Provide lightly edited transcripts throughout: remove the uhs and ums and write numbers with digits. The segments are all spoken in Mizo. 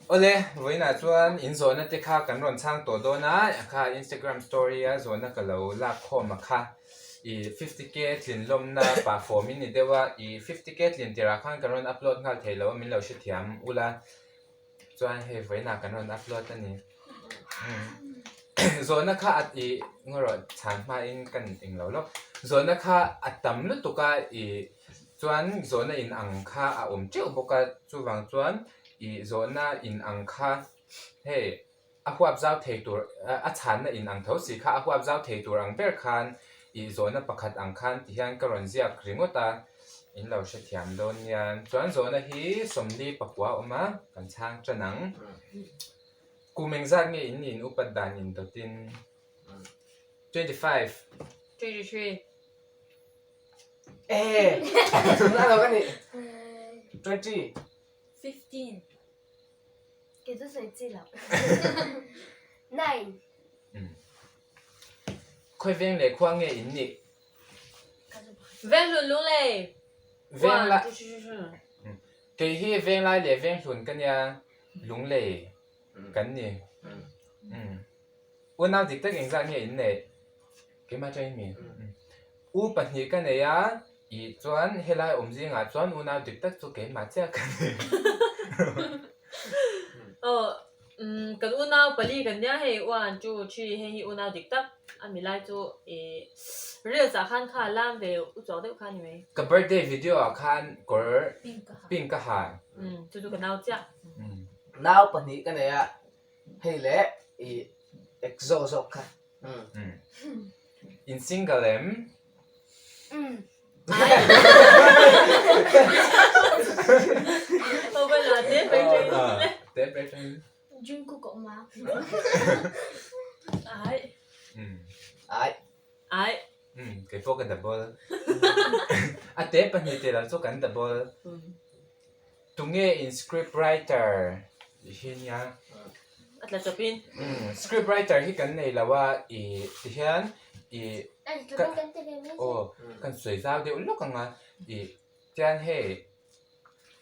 Awle, vawiinah chuan in zawhna te kha kan rawn chhang tawh dawn a, kha Instagram story a zawhna ka lo lak khawm a kha. I 50k tlin lawmna pah form in ni deuh a, i 50k tlin tirah khan kan rawn upload nghal thei lo a, min lo hrethiam ula. Chuan hei vawiinah kan rawn upload a ni. Zawhna kha a i ngaw rawh chhan hmain kan eng lo lawk. Zawhna kha a tam lutuk a i chuan zawhna in ang kha a awm teuh bawk a chuvang chuan i zawhna in ang kha hei a huap zau thei tur a chhanna in ang tho si kha a huap zau thei tur ang ber khan ih zawhna pakhat ang khan ti hian ka rawn ziak ringawt a in lo hrethiam dawn nia chuan zawhna hi 40 pakua a awm a kan chhang tan ang kum engzat nge in in upat dan in dawtin 25 23 Eh, a lo ka nih. 20. 15 Kei chu sawi chi lo. 9. Khawi veng leh khua nge in nih? Venghlun Lunglei. Veng lai Kei hi Venglai leh Venghlun ka nia Lunglei kan ni. Unau dik tak engzat nge in neih? Keimah atangin mi? U pahnih ka nei a, ih chuan helai awm zingah chuan unau dik tak chu keimah chiah ka nei. Aw, kan unau pali kan nia hei, one, two, three hei hi unau dik tak a mi lai chu ih reels ah khan kha lam ve u chawk deuh kha a ni mai. Ka birthday video ah khan kawr pink ka ha. Chu chu ka nau chiah. Nau pahnih ka nei a, Hei leh i ek zawk zawk kha. In single em? Jungkook a awm a. Ai. Ai. Ai. Kei pawh ka double. A te pahnih tih loh chu kan double. Tunge in script writer tih hi nia. A tla chawpin. Script writer hi kan nei lo a i ti hian i ka aw kan sawi zau deuh lawk ang a i tian hei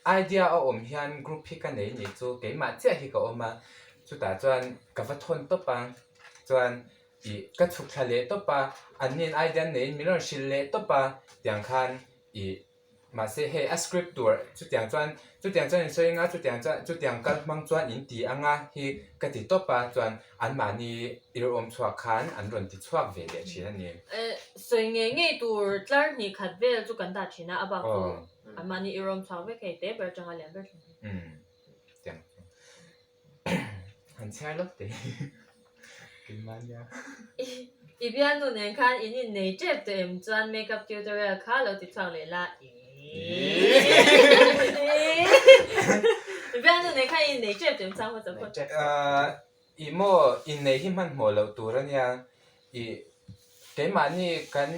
idea a awm hian group hi ka nei nih chu keimah chiah hi ka awm a chutah chuan ka va thawn tawp a chuan i ka chhuk thla leh tawp a anni'n idea an neiin min rawn hrilh leh tawp a tiang khan i Mahse hei a script tur chutiang chuan chutiang chuan in sawi anga chutiang chuan chutiang kal hmang chuan in ti anga hi ka ti tawp a chuan anmahni irawm chhuak khan an rawn ti chhuak ve leh thin a ni. Sawi ngei ngei tur tlar hnih khat vel chu kan dah thin a, a bak chu anmahni irawm chhuak vek hei te ber atanga lian ber thin. Umm tiang chu han chhiar lawk teh keimah nia. I bialnu nen khan in innei tep tawh em chuan makeup tutorial kha lo ti chhuak leh la I bialnu nen khan in innei tep tawh em chang hmasa phawt. Ih maw innei hi hmanhmawh loh tur a nia ih keimahni kan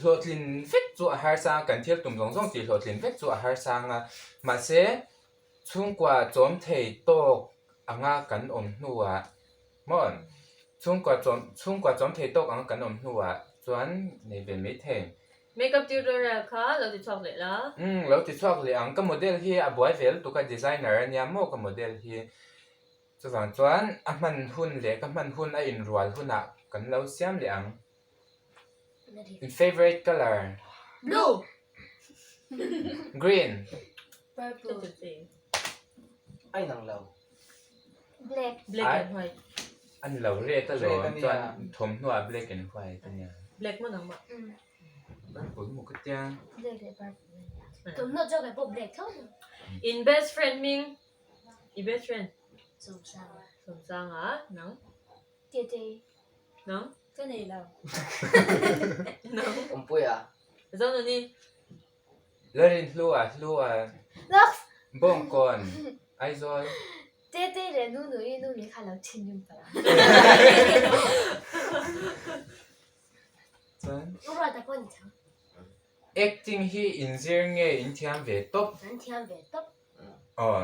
hlawhtlin vek chu a harsa a kan thil tum zawng zawng tih hlawhtlin vek chu a harsa ang a mahse Chhungkua chawm thei tawk anga kan awm hnuah maw chhungkua chawm chhungkua chawm thei tawk anga kan awm hnuah chuan nei ve mai thei. Makeup tutorial kha lo ti chhuak leh la. Umm lo ti chhuak leh ang ka model hi a buai ve lutuk a designer a nia maw ka model hi chuvang chuan a hman hun leh ka hman hun a inrual hunah kan lo siam leh ang. In favorite color? Blue. Green. Purple. A inang lo. Black. Black and white. A ni lo red a lo chuan thawmhnaw ah black and white a nia. Black maw nangmah? Purple maw ka tia. Black leh purple a nia. Thawmhnaw zawk ah pawh black tho. In best friend hming? I best friend? Sawmsanga. Sawmsanga nang? Tete. Nang? Ka nei lo. Nang? Awmpuia. Zonuni. Larin Hlua, Hlua. Lux. Bawngkawn, Aizawl. Tete leh Nunu i nu min kha lo thinrim palh a. Chuan? U Ruata pawh ni tho. Acting hi inzir nge in thiam ve tawp? An thiam ve tawp. Aw,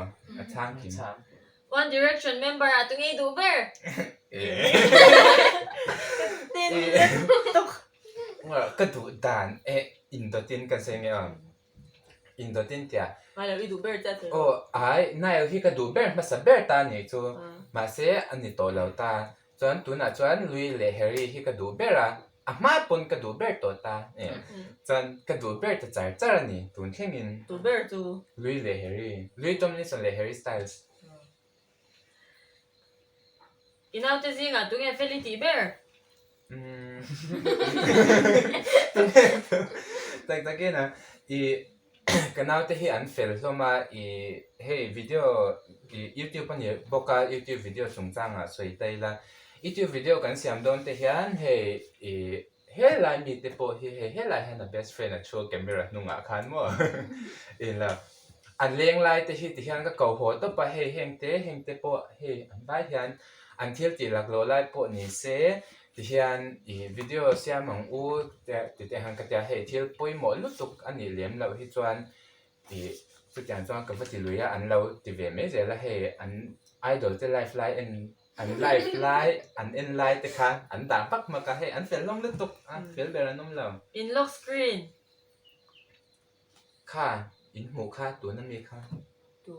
a chhang kim. One Direction member ah tu ngei duh ber? Ka duh dan e indawtin kan sawi nge aw. Indawtin tia. Ngai lo i duh ber chiah che. Aw ai Niall hi ka duh ber hmasa ber ta nih chu mahse a ni tawh lo ta. Chuan tunah chuan Louis leh Harry hi ka duh ber a, a hma pawn ka duh ber tawh ta. Chuan ka duh ber ta char char a ni tun thlengin. Duh ber chu? Louis leh Harry. Louis Tomlinson leh Harry Styles. I naute zingah tunge fel i tih ber? Tak takin a i ka naute hi an fel hlawm a i hei video i youtube a ni bawk a youtube video chungchangah sawi ta ila youtube video kan siam dawn te hian hei i helai mite pawh hi hei helai hian a best friend a thu a camera hnungah khan maw ila an leng lai te hi tihian ka ko haw tawp a hei heng te heng te pawh hei an vai hian an thil tih laklawh lai pawh ni se tihian ih video siam ang u te ti te han ka tia hei thil pawimawh lutuk a nih lem loh hi chuan ih chutiang chuan ka va ti lui a an lo ti ve mai zel a hei an idol te live lai en An live lai, an en lai te kha an dah hmak hmak a, hei an fel hlawm lutuk a, fel ber an awm lo. In lock screen. Kha, in hmuh kha tuna mi kha. Tu.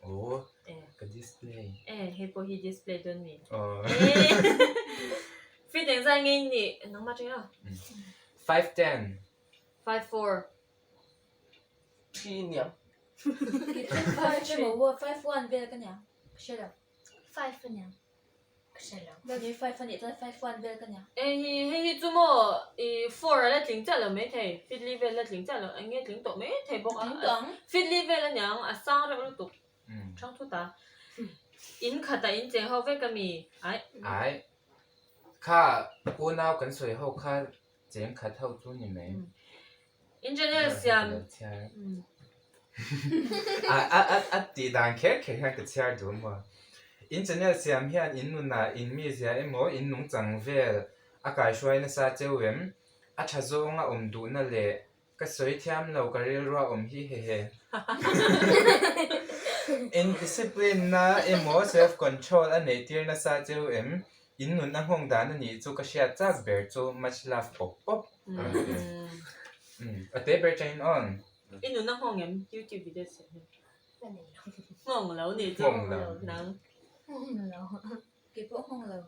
Aw, ka display. E, hei pawh hi display dawn mi. Aw. Fit engzah nge in nih? Nangmah teng a. 5'10. 5'4. Thi niang. 5 1 vel ka niang. Ka hre lo. 5 a niang. Ka hre lo. Ni 5 a nih chuan 5 1 vel ka niang. Hei hi hei hi chu maw i 4 a la tling chiah lo mai thei. Fit li vel la tling chiah lo eng nge tling tawh mai thei bawk a. Tling tawh ang. Fit li vel a niang a sang reuh lutuk. Thang thut a. In khatah in cheng ho vek a mi? Ai. Ai. Kha unau kan sawi ho kha cheng khat ho chu ni mai. In channel siam. A tih dan kher kher hian ka chhiar duh maw. In channel siam hian in nunah in mizia emaw in nungchang vel a kaihruai nasa cheu em? A tha zawnga awm duhna leh ka sawi thiam lo ka rilrua awm hi hehe. In discipline na emaw self control a neih tir nasa cheu em? In nun a nghawng dan a nih chu ka hriat chak ber chu much love pawp pawp. A te ber changin awn. I nun a nghawng em youtube video siam hian? Ka nei lo. Nghawng lo nih chu. Nghawng lo. Nang. Nghawng lo. Kei pawh nghawng lo.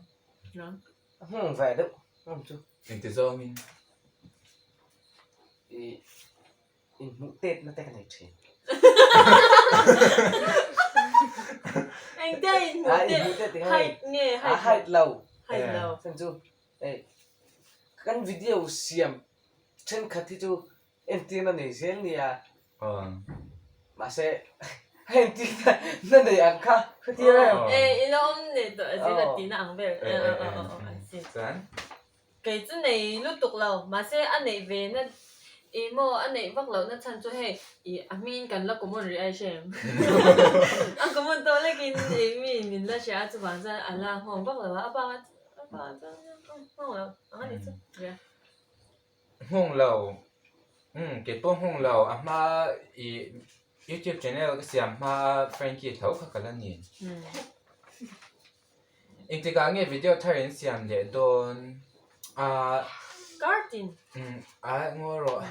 Nang. A nghawng ve deuh nghawng chu. Engti zawngin? I inhmuh tet na te ka nei thin. Engtia inhmuh tet? Inhmuh tet tinge? Height nge height? A height lo. Height lo. Chhan chu hei kan video siam thenkhat hi chu entirna nei zel nia. Mahse a entirna na nei ang kha hretir em? E i lo awm leh tawh a zir a tihna ang ber. Chuan Kei chu nei lutuk lo, mahse a neih ve na ih maw a neih vak loh na chhan chu hei ih a hmingin kan la common rih ai hre em? A common tawh lekin ih mi min la hria a chuvang chuan a la nghawng vak lo a, a bak a bak ah chuan nghawng lo ang a ni chu ria. Nghawng lo, umm kei pawh nghawng lo, a hma ih youtube channel ka siam hma a Frankie tho kha ka la ni. Engtikah nge video thar in siam leh dawn a. Kartin. Umm a ngaw rawh.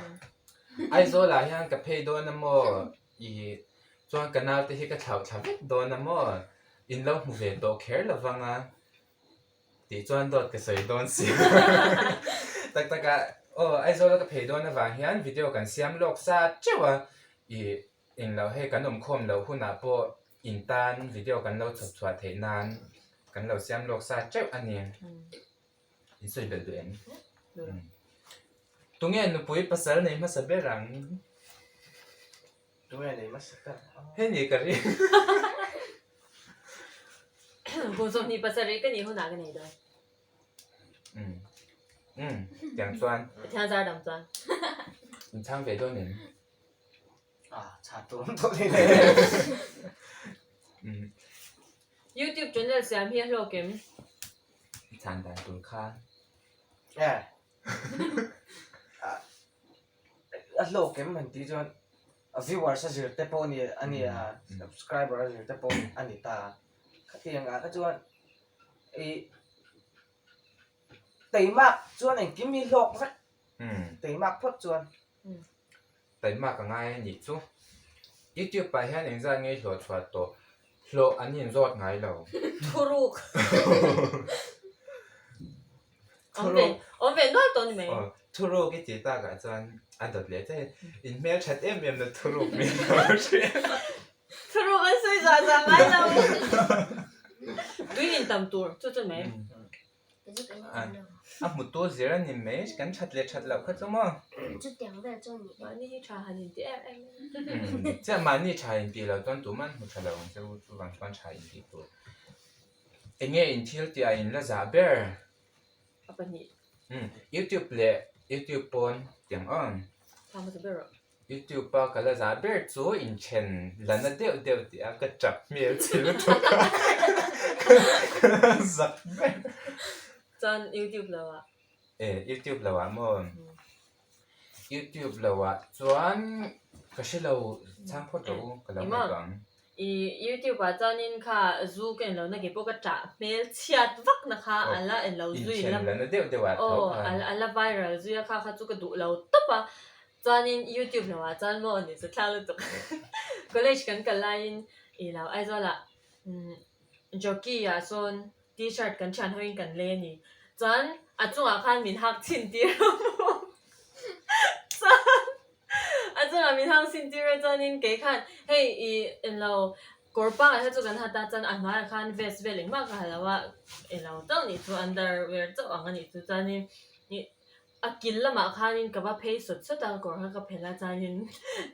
Aizawl ah hian ka phei dawn a maw i chuan ka naute hi ka thlauh thla vek dawn a maw in lo hmu ve tawh kher lo vang a tih chuan dawt ka sawi dawn si tak tak ah aw Aizawl a ka phei dawn avang hian video kan siam lawk sa teuh a i Eng loh hei kan awmkhawm loh hunah pawh in tan video kan lo chhawp chhuah theih nan kan lo siam lawk sa teuh a ni. In sawi belh duh em? Tunge nupui pasal nei hmasa ber ang? Tunge nei hmasa ber ang? Hei ni ka ring. Kum 20 pasarih ka nih hunah ka nei dawn. Umm umm tiang chuan. Pathian zar dam chuan. In chhang ve dawn em? YouTube channel siam hi a hlawk em? Chhan dan tur kha. A hlawk em han tih chuan a viewers a zir te pawh a ni a ni a subscriber a zir te pawh a ni ta a. Khatiang ah kha chuan ih teimak chuan engkim hi hlawk vek teimak phawt chuan. Taimak a ngai a nih chu. YouTube ah hian engzat nge hlawh chhuah tawh? Hlawh an inzawt ngai lo. Thuruk. Awm ve, awm ve nual tawh ni mai. Aw, thuruk i tih takah chuan a dawt leh che. In hmelthat em em na thuruk min lo hria. Thuruk an sawi zah zah ngai lo. Tui in tam tur, chu chu mai. A hmutu zir a ni mai, kan that leh that loh kha chu maw? Chutiang vel chu a ni. Mahni hi tha han inti em em a. Chiah mahni tha intih loh chuan tuman hmu tha lo ang che u, chuvang chuan tha intih tur. Enge in thil tih a in la zah ber? A pahnih. Youtube leh youtube pawn tiang aw. Thla hmasa ber rawh. Youtube a ka la zah ber chu inthen la na deuh deuh tih a ka tap hmel che lutuk a ka la zak ber. Chuan youtube lo ah. E youtube lo ah maw? Youtube lo ah chuan ka hre lo chhang phawt rawh u ka lo ngaihtuah ang. I youtube ah chuanin kha zu ka en lo na keipawh ka ṭah hmel chhiat vak na kha a la en lo zui la aw a la viral zui a kha kha chu ka duh lo tawp a chuanin youtube lo ah chuan maw ni chu thla lutuk college kan kal laiin i lo Aizawl ah jockey ah sawn t-shirt kan thian hoin kan lei a ni chuan a chungah khan min hak chhin tir a maw chuan. A chungah min hang sin tir a chuanin kei khan hei i englo kawr pangai kha chu kan ha ta chuan a hnuaiah khan vest vel engmah ka ha lo a englo chauh nih chu underwear chauh ang a nih chu chuanin ih a kil lamah khanin ka va phei sawt sawt a kawr kha ka phelh a chuanin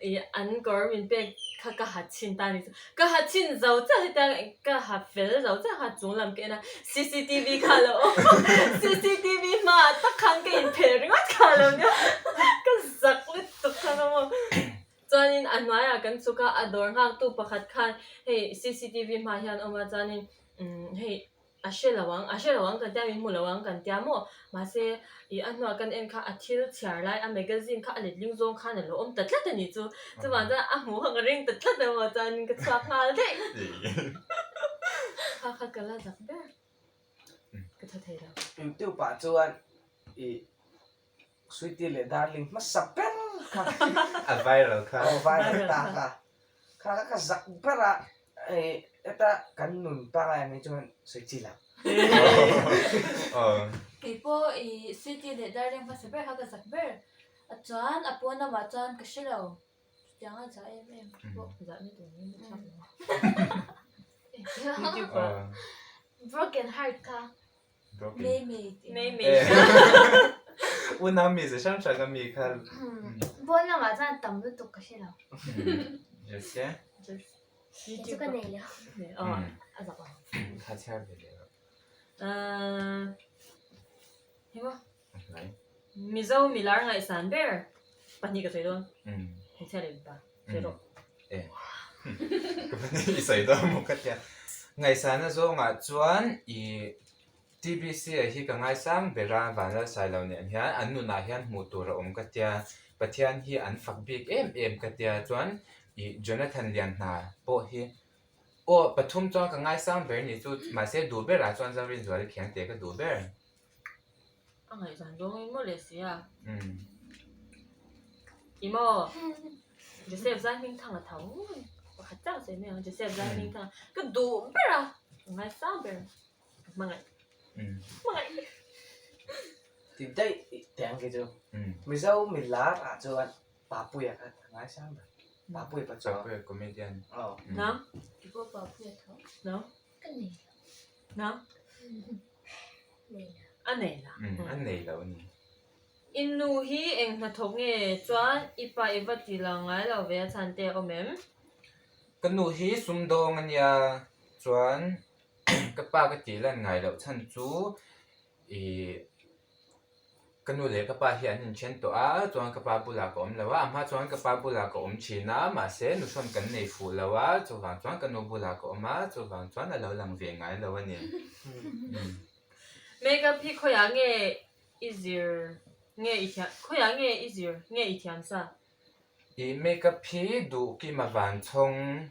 ih an kawr min pek kha ka ha chhin ta a ni chu ka ha chhin zo chiah hetiang ka ha fel zo chiah kha chung lam ka en a cctv kha a lo awm a cctv hmaah tak khan ka inphelh ringawt kha a lo nia ka zak lutuk kha ka maw chuanin a hnuaiah kan chhuk a a dawr nghaktu pakhat khan hei cctv hmaah hian a awm a chuanin umm hei A hre lo ang, a hre lo ang kan tia, min hmu lo ang kan tia maw? Mahse, ih a hnuah kan en kha a thil chhiar lai, a magazine kha a letling zawng khan a lo awm ta tlat a nih chu. Chuvang chuan a hmuh kha ka ring ta tlat a maw chuanin ka chhuak nghal daih. Kha kha ka la zak ber. Ka tha thei lo. YouTube ah chuan ih Sweetie leh Darling hmasa ber kha. A viral kha. Aw viral ta kha. Kha kha ka zak ber a hei heta kan nun pangai ang hi chuan sawi chi lo. Kei pawh i Sweetie leh Darling hmasa ber kha ka zak ber a chuan a pawn lamah chuan ka hre lo chutiang a zah em em pawh. Zah na tur in ka chak lo. YouTube ah. Broken heart kha. Mei mei tih. Mei mei. Unau mi ze hrang hrang a mi kha. Pawn lamah chuan tam lutuk ka hre lo. Yes e. Kei chu ka nei lo. Aw a zak lo. Kha chhiar ve leh lo. Hei maw. Mizo milar ngaihsan ber pahnih ka sawi dawn. Hmeichhia leh mipa sawi rawh. E. Ka pahnih i sawi dawn maw ka tia. Ngaihsana zawngah chuan i TBC ah hi ka ngaisang ber a, Vanlalsailo nen hian an nunah hian hmuh tur a awm ka tia. Pathian hi an fak bik em em ka tia chuan i Jonathan Lianhna pawh hi aw pathum chuan ka ngaisang ber ni chu mahse duh berah chuan Zorinzuali Khiangte ka duh ber. A ngaihzan zawng in maw leh si a. I maw? Joseph zai hming thang a tho pakhat chauh sawi mai ang Joseph zai hming thang ka duh ber a ka ngaisang ber ka hmangaih hmangaih. Ti daih teh ang kei chu Mizo milar ah chuan Papuia kha ka ngaisang ber Papuia pa chuan Papuia comedian aw Nang? Kei pawh Papuia tho. Nang? Ka nei lo. Nang? A nei lo. A nei lo a ni. I nu hi eng hnathawk nge chuan i pa i va ti lang ngai lo ve a chhan te a awm em? Ka nu hi sumdawng a nia chuan ka pa ka tih lan ngai loh chhan chu ih Ka nu leh ka pa hi an inthen tawh a, chuan ka pa bulah ka awm lo a, a hma chuan ka pa bulah ka awm thin a, mahse nuhrawn kan nei fuh lo a, chuvang chuan ka nu bulah ka awm a, chuvang chuan a lo lang ve ngai lo a ni. Makeup hi khawiah nge i zir nge i thiam khawiah nge i zir nge i thiam sa? I makeup hi duh kima van chhawng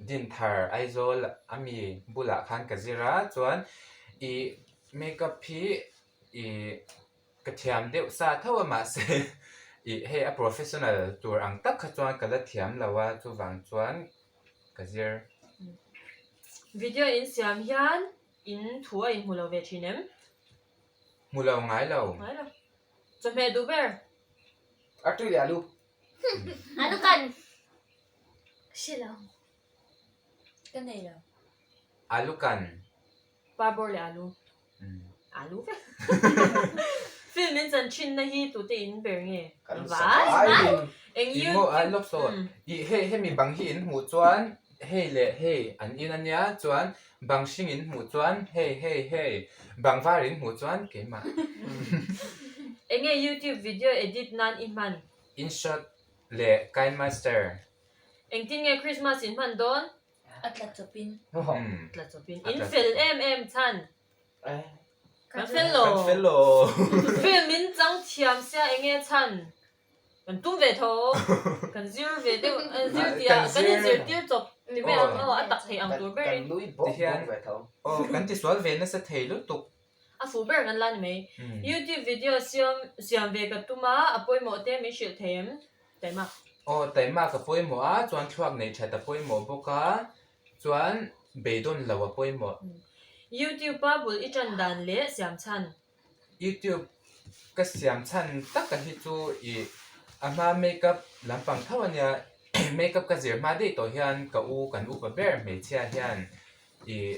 Dinthar Aizawl ami bulah khan ka zir a, chuan i makeup hi I ka thiam deuh sa tho a mahse Ih hei a professional tur ang tak kha chuan ka la thiam lo a, chuvang chuan ka zir. Video in siam hian in thu a inhmu lo ve thin em? Hmu lo ngai lo. Ngai lo. Chawhmeh duh ber. Artui leh alu. Alu kan hre lo. Ka nei lo. Alu kan. Parbawr leh alu. Alu vek. Film in chan thin na hi tute in ber nge? Kan Vai. vai. Eng I maw a lawk saw. I hei hemi bang hi in hmuh chuan hei leh hei an in ania chuan bang hring in hmuh chuan hei hei hei bang var in hmuh chuan keimah. Enge youtube video edit nan i hman? InShot leh KineMaster. Engtin nge Christmas in hman dawn? A tla chawpin. Tla chawpin. In fel em em chhan. Kan fel lo. Kan fel lo. Film in chang thiam sia enge chhan. Kan tum ve tho. Kan zir ve deuh zir tih ah kan in zirtir chawp ti mai ang aw a tak thei ang tur berin. Kan nui bawk bawk ve tho. Aw kan tisual ve nasa thei lutuk. A fuh ber kan la ni mai. YouTube video siam siam ve ka tum a, a pawimawh te min hrilh thei em? Taima. Aw taima ka pawimawh a, chuan thluak neih that a pawimawh bawk a, chuan beidawn lo a pawimawh. YouTube a bul i tan dan leh siam chhan. YouTube ka siam chhan taka hi chu ih a hma makeup lampang tho ania makeup ka zir hma daih tawh hian ka u kan upa ber hmeichhia hian ih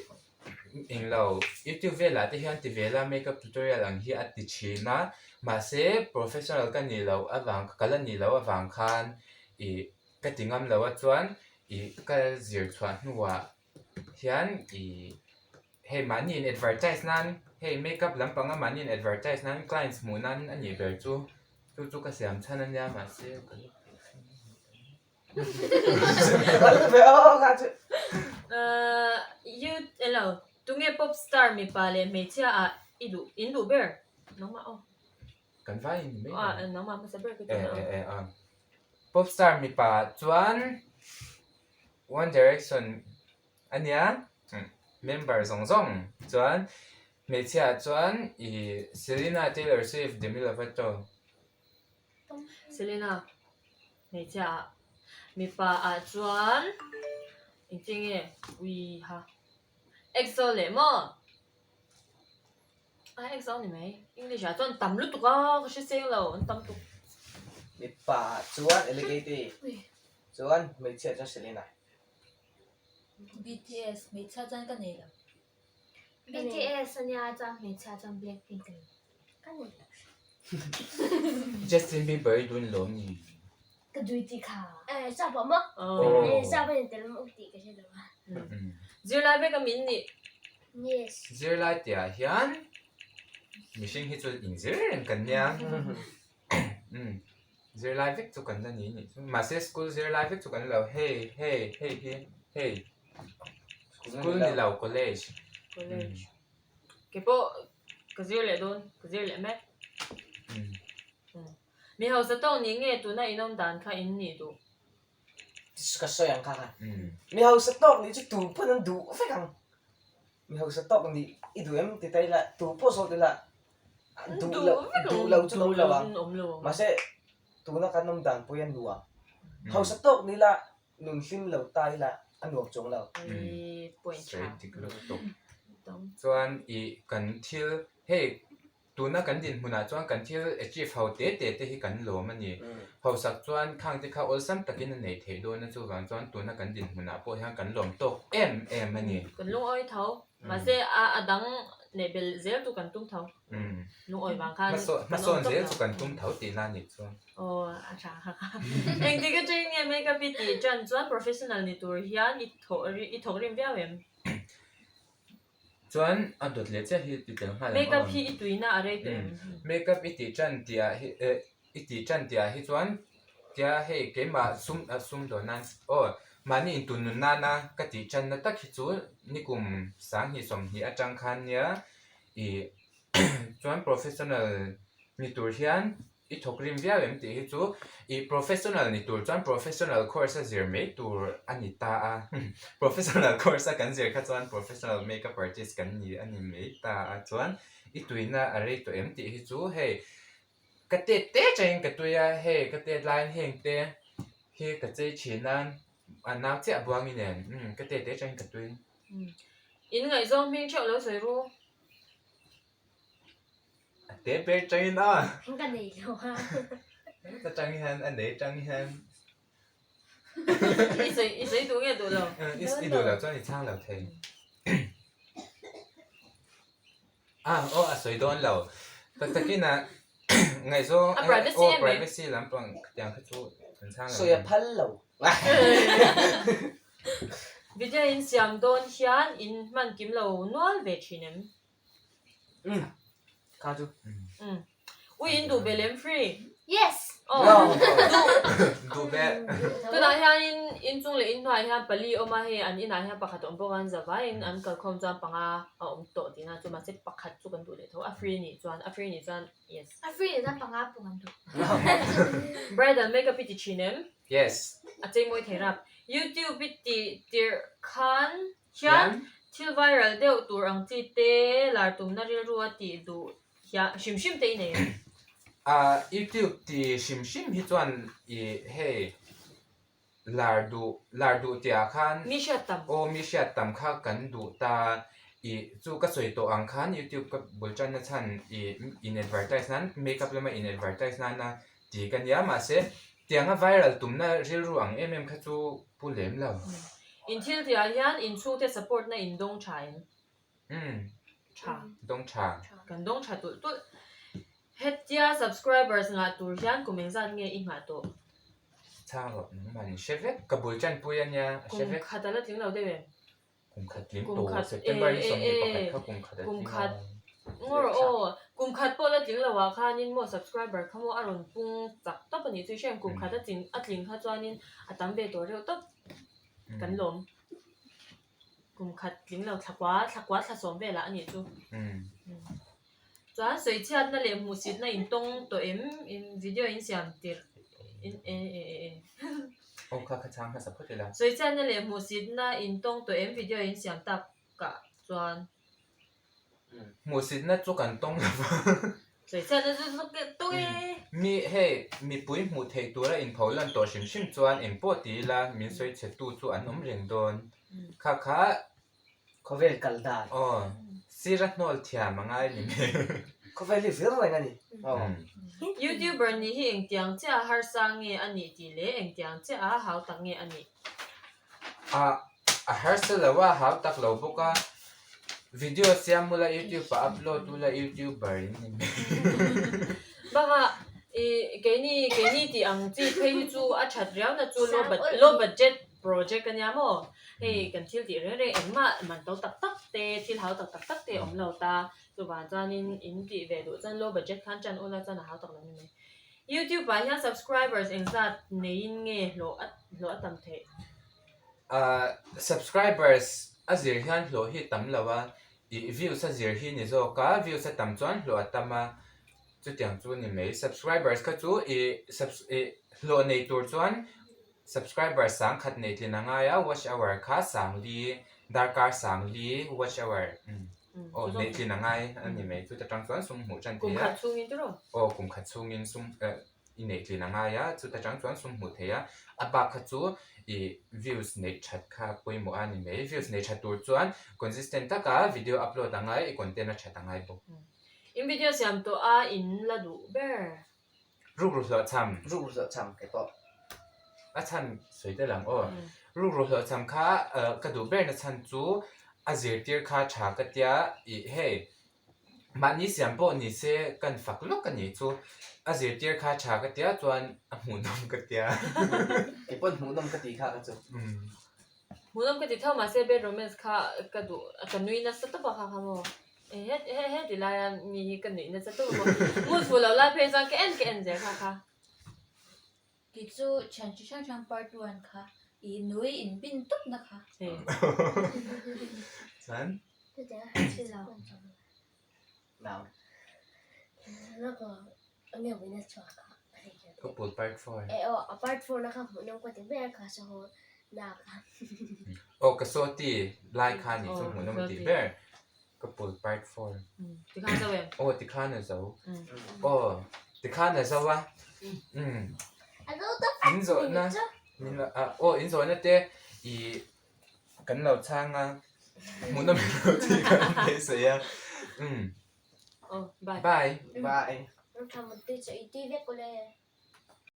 Englo, YouTube velah te hian ti vela makeup tutorial ang hi a ti thin a, mahse professional ka nih loh avang ka la nih loh avang khan ih ka ti ngam lo a chuan ih ka zir chhuah hnuah hian ih hei mahni in advertise nan hei makeup lampanga mahni in advertise nan clients hmuh nan a nih ber chu chu chu ka siam chhan a nia mahse ka la You elo tunge pop star mipa leh hmeichhia ah i duh in duh ber nangmah aw. Kan vai in ni mai lo. Nangmah hmasa ber ka chuan aw. E e pop star mipa chuan One Direction ania member zawng zawng chuan hmeichhia ah chuan i Selena, Taylor Swift, Demi Lovato. Selena. Hmeichhia ah mipa ah chuan engtin nge ui ha EXO leh maw a EXO ni mai English ah chuan tam lutuk a ka hre seng lo an tam tuk. Mipa ah chuan Alligator chuan hmeichhia chuan Selena. BTS hmeichhia chuan ka nei lo. BTS ania chuan hmeichhia chuan Blackpink a ni. Ka nei lo. Justin Bieber i dun lo ni? Ka dui tih kha. Eh sap ah maw? Eh sap a ni tel maw tih ka hre lo a. Zirlai vek a min nih. Yes. Zirlai tihah hian mihring hi chu inzir reng kan nia. Zirlai vek chu kan la ni nih chu. Mahse school zirlai vek chu kan lo hei hei hei hi hei school ni lo college. College. Ke pawh ka zir leh dawn ka zir leh mek. Mi hausa tawk nih nge tuna in awm dan kha in nih duh? Ka sawi ang kha kha. Mi hausa tawk nih chu tu pawn an duh vek ang. Mi hausa tawk nih i duh em ti ta ila tu pawh zawt ila duh loh duh lo chu an awm lo ang. Mahse tuna kan awm dan pawh hi a nuam. Hausa tawk ni ila nun hlim lo ta ila a nuam chuang lo. Sawi dik lutuk. Chuan i kan thil hei Tuna kan dinhmunah chuan kan thil achieve ho te te te hi kan lawm a ni. Hausak chuan khang te kha awlsam takin a neih theih dawn a, chuvang chuan tuna kan dinhmunah pawh hian kan lawm tawk em em a ni. Kan lungawi tho, mahse a dang neih belh zel chu kan tum tho. Lungawi vang khan kan awm tawp lo. Hmasawn zel chu kan tum tho tihna a nih chu. Aw a tha kha kha. Engtik atangin nge makeup i tih tan chuan professional ni tur hian i thawk rim viau em? Chuan a dawt leh chiah hi ti tel nghal ang aw. Makeup hi i tuina a rei tawh em? Makeup i tih tan tih ah hi eh i tih tan tih ah hi chuan tia hei keimah sum ah sum dawn nan aw mahni intun nun nana ka tih tan na tak hi chu nikum sanghnih 20 atang khan nia ih chuan professional ni tur hian I thawk rim viau em tih hi chu i professional ni tur chuan professional course a zir mai tur a ni ta a, professional course a kan zir kha chuan professional makeup artist kan ni a ni mai ta a, chuan i tuina a rei tawh em tih hi chu hei Ka tet te changin ka tui a, hei ka tet laiin heng te hi ka chei thin a, a nau chiah buangin nen umm ka tet te changin ka tui. In ngaihzawng hming theuh lo sawi ru. A te ber changin a. Ka nei lo a. Ta chang hian a nei chang hian. I sawi i sawi duh nge duh lo? I duh lo chuan i chhang lo thei. A aw a sawi dawn lo. Tak takin a ngaihzawng A privacy aw em mai. privacy lampang khatiang kha chu kan chhang lo. Sawi a phal lo. Video in siam dawn hian in hman kim lo nual ve thin em? Umm kha chu. Umm ui in duh be lem free. Yes. Aw Duh be. Tunah hianin inchung leh inhnuaiah hian pali awm a, hei an inah hian pakhat a awm bawk a, an zavaiin an kalkhawm chuan panga a awm tawh tihna chu mahse pakhat chu kan duh leh tho a free nih chuan a free nih chuan yes. A free nih chuan panga pawh kan duh. Bridal makeup i ti thin em? Yes. A cheimawi thei rap. YouTube i tih tirh khan Hian thil viral deuh tur ang chi te lar tumna rilru a tih duh hian hrim hrim te i nei em? Ah YouTube ti hrim hrim hi chuan i hei lar duh lar duh tih ah khan Mi hriat tam. Aw mi hriat tam kha kan duh ta i chu ka sawi tawh ang khan YouTube ka bul tanna chhan i in advertise nan makeup lama in advertise nana ti ka nia mahse Tianga viral tumna rilru ang em em kha chu pu lem lo. In thil tihah hian in chhungte support na in dawng tha em? Umm. Tha. Dawng tha. Kan dawng tha tulh tulh. Hetia subscribers ngah tur hian kum engzat nge i nghah tawh? Chhang rawh nangmah in hre vek. Ka bul tanpui a nia a hre vek. Kum khat a la tling lo deuh em? Kum khat tling tawh September ni 21 kha kum khat a tling a. Ngawr aw, kum khat pawh la tling lo ah khanin maw subscriber kha maw a rawn pung chak tawp a nih chu i hriat kum khat a tling a tling kha chuanin a tam ve tawh reuh tawp kan lawm. Kum khat tling lo thlakua thlakua thla sawm velah a nih chu. Chuan sawichhiatna leh hmuhsitna in tawng tawh em in video in siam tirh in e e e e. Aw kha kha chhang hmasa phawt ila. Sawichhiatna leh hmuhsitna in tawng tawh em video in siam tak kah chuan. Hmuhsitna chu kan tawng lo va. Sawichhiatna chu tawng e. Mi hei mipui hmuh theih tura in pho lan tawh hrim hrim chuan engpawh ti ila min sawichhe tu chu an awm reng dawn. Kha kha Khawvel kal dan. Aw, sir a hnawl thiam a ngai ni mai. Khawvel hi vir reng a ni. Aw. Youtuber nih hi engtiang chiah a harsa nge a nih tih leh engtiang chiah a hau tak nge a nih? A a harsa lo a, hau tak lo bawk a. Video siam ula youtube ah upload ula youtuber in ni mai. Bakah i keini keini tih ang chi phei hi chu a that riau na chu low budget Project a nia maw? Hei kan thil tih reng reng engmah man to tak tak te, thil hau tak tak tak te a awm lo ta. Chuvang chuanin in tih ve duh chuan low budget khan ṭan ula chuan a hau tak lo ni mai. YouTube ah hian subscribers engzat neiin nge hlawh a hlawh a tam theih? Ahh subscribers a zir hian hlawh hi tam lo a, ih views a zir hi ni zawk a, views a tam chuan hlawh a tam a, chutiang chu ni mai. Subscribers kha chu ih subs ih hlawh nei tur chuan Subscriber sang khat nei tlin a ngai a, watch hour kha sang li, darkar sang li watch hour aw nei tlin a ngai a ni mai. Chuta tang chuan sum hmuh tan thei a. Kum khat chhungin tiraw? Aw kum khat chhungin sum i neih tlin a ngai a, chuta tang chuan sum hmuh thei a. A bak kha chu i views neih that kha pawimawh a ni mai. Views neih that tur chuan consistent taka video upload a ngai, i content a that a ngai bawk. In video siam tawh a in la duh ber. Rukru hlawhchham. Rukru hlawhchham kei pawh. A chhan sawi tel ang aw. Rukru hlawhchham kha ka duh berna chhan chu a zirtir kha tha ka tia ih hei mahni siam pawh ni se kan fak lawk a nih chu a zirtir kha tha ka tia chuan a hmuhnawm ka tia. Kei pawn hmuhnawm ka tih kha ka chu. Hmuhnawm ka ti tho mahse bad romance kha ka duh ka nui nasa tawp a kha kha maw. He he he ti laia mi hi ka nuih nasa tawp a maw. Mood fuh loh lai phei chuan ka en ka en zel kha kha. Kei chu thian chi hrang hrang part one kha i nui in bin tawp na kha. Chuan? Thupui part 4. Aw ka sawti lai kha nih chu hmuhnawm tih ber ka pul part 4. Aw tikhan a zo. Aw. Tikhan a zo a, umm in zawhna min lo ah aw in zawhna te ih kan lo chhang a, hmuhnawm in lo tih kan beisei a, umm Aw bye. Bye. Bye. Tha mut tui chu i tui vek ule.